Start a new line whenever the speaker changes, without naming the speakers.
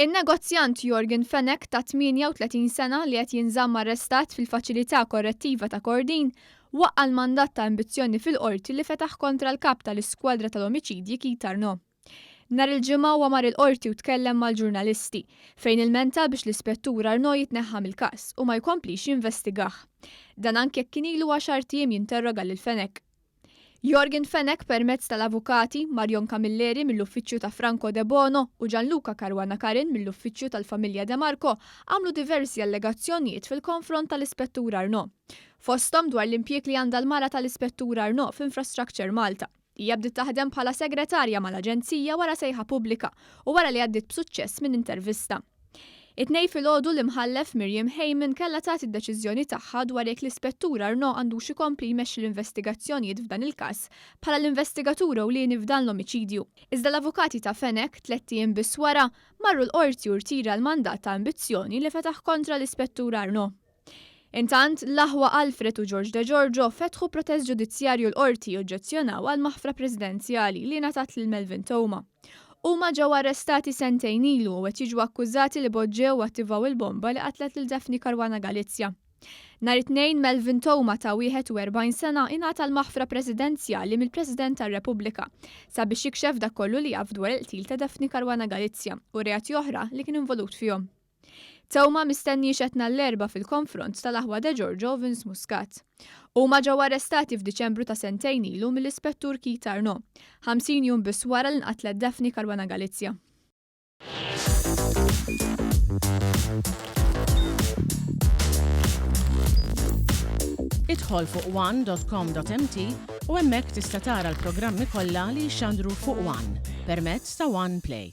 In-negozjant Yorgen Fenech ta' 38 sena li qed jinżamm arrestat fil-Faċilità Korrettiva ta' Kordin waqqa' l-mandat ta' imbizzjoni fil-Qorti li fetaħ kontra l-Kap tal-Iskwadra tal-Omiċidji Keith Arnaud. Nhar il-Ġimgħa huwa mar il-Qorti u tkellem mal-ġurnalisti, fejn ilmenta biex l-Ispettur Arnaud jitneħħa mill-każ u ma jkomplix jinvestigah. Dan anke jekk kien ilu għaxart ijiem jinterroga lil Fenech. Yorgen Fenech permezz tal-avukati Marion Camilleri mill-uffiċċju ta' Franco Debono u Gianluca Caruana Karin mill-uffiċċju tal-familja De Marco għamlu diversi allegazzjonijiet fil-konfront tal-Ispettur Arnaud. Fosthom dwar l-impjieg li għandha l-mara tal-Ispettur Arnaud f'Infrastructure Malta. Hija bdiet taħdem bħala segretarja mal-aġenzija wara sejħa pubblika u wara li għaddiet b'suċċess minn intervista. It-Tnejn filgħodu l-Imħallef Miriam Hayman kellha tagħti d-deċiżjoni tagħha dwar jekk l-Ispettur Arnaud għandux ikompli jmexxi l-investigazzjonijiet f'dan il-każ bħala l-investigatur ewlieni f'dan l-omiċidju. Iżda l-avukati ta' Fenech, tlett ijiem biss wara, marru l-Qorti u rtira l-mandat ta' ambizzjoni li fetaħ kontra l-Ispettur Arnaud. Intant, l-aħwa Alfred u George Degiorgio fetħu protest ġudizzjarju l-Qorti joġġezzjonaw għall-maħfra presidenzjali li ngħatat lil Melvin Theuma. Huma ġew arrestati sentejn ilu u qed jiġu akkużati li poġġew u attivaw il-bomba li qatlet lil Daphne Caruana Galizia. Nhar it-Tnejn, Melvin Theuma ta' 41 sena ingħata l-maħfra presidenzjali mill-President tar-Repubblika sabiex jikxef dak kollu li jaf dwar il-qtil ta' Daphne Caruana Galizia u reati oħra li kien involut fihom. Theuma mistenni jixhed nhar l-Erbgħa fil-konfront tal-aħwa De Giorgio u Vince Muscat. Huma ġew arrestati f'Diċembru ta' sentejn ilu mill-Ispettur Keith Arnaud, 50 jum biss wara li nqatlet Daphne Caruana Galizia.
Idħol fuq one.com.mt u hemmhekk tista' tara l-programmi kollha li jixxandru fuq One permezz ta' One Play.